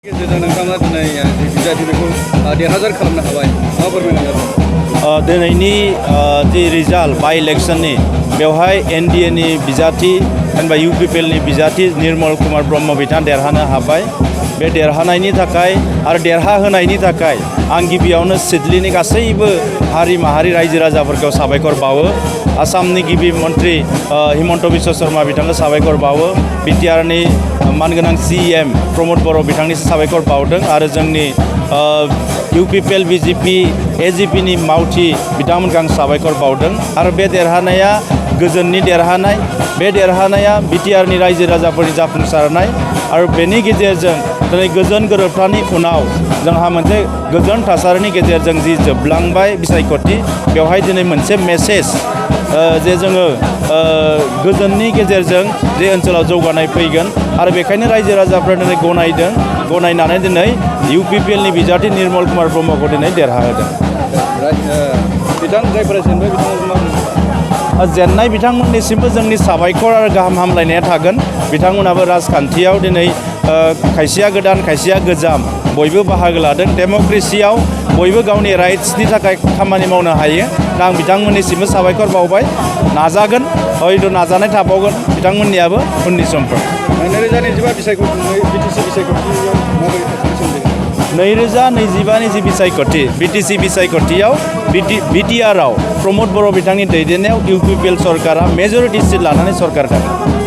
गेजेरजों नोंथाङा दिनै बिजाथिफोरखौ देरहासार खालामनो हाबाय मा फोरमायनो हागोन दिनैनि जि रिजाल्ट बाइ इलेक्शननि बेवहाय एनडिएनि बिजाथि जेनेबा इउपिपिएलनि बिजाथि निर्मल कुमार ब्रह्म बिथाङा देरहानो हाबाय। बे देरहानायनि थाखाय आरो देरहाहोनायनि थाखाय आं गिबियावनो सिडलीनि गासैबो हारि माहारि रायजो राजाफोरखौ साबायखर बावो। आसामनि गिबि मन्त्रि हिमन्त बिश्व शर्मा बिथांखौ साबायखर बावो। बिटिआरनि मानगोनां CM प्रमद बर' बिथांनिसिम साबायखर बावदों आरो जोंनि इउपिपिएल बिजेपि एजिपिनि मावथि बिथांमोनखौ आं साबायखर बावदों। आरो बे देरहानाया गोजोननि देरहानाय, बे देरहानाया बिटिआरनि रायजो राजाफोरनि जाफुंसारनाय आरो बेनि गेजेरजों दिनै गोजोन गोरोबथानि उनाव जोंहा मोनसे गोजोन थासारिनि गेजेरजों जि जोबलांबाय बिसायख'थि, बेवहाय दिनै मोनसे मेसेज जे जोङो गोजोननि गेजेरजों जे ओनसोलाव जौगानाय फैगोन आरो बेखायनो रायजो राजाफ्रा दिनै गनायदों। गनायनानै दिनै इउपिपिएलनि बिजाथि निर्मल कुमार ब्रह्मखौ दिनै देरहाहोदों। जायफोरा जेनबाय बिथांमोना जेननाय बिथांमोननिसिमबो जोंनि साबायखर आरो गाहाम हामलायनाया थागोन। बिथांमोनाबो राजखान्थियाव दिनै खायसेया गोदान खायसेया गोजाम बयबो बाहागो लादों। डेम'क्रेसियाव बयबो गावनि राइट्सनि थाखाय खामानि मावनो हायो। दा आं बिथांमोननिसिमबो साबायखर बावबाय। नाजागोन, हयथ' नाजानाय थाबावगोन बिथांमोननियाबो उननि समफोर। 2025 बिटिसि बिसायख'थियाव माबोरै थासारि सोमजिगोन? 2025नि जि बिसायख'थि बिटिसि बिसायख'थियाव बिटिआरआव प्रमद बर' बिथांनि दैदेननायाव इउपिपिएल सरकारा मेजरिटि सिट लानानै सरकार जागोन।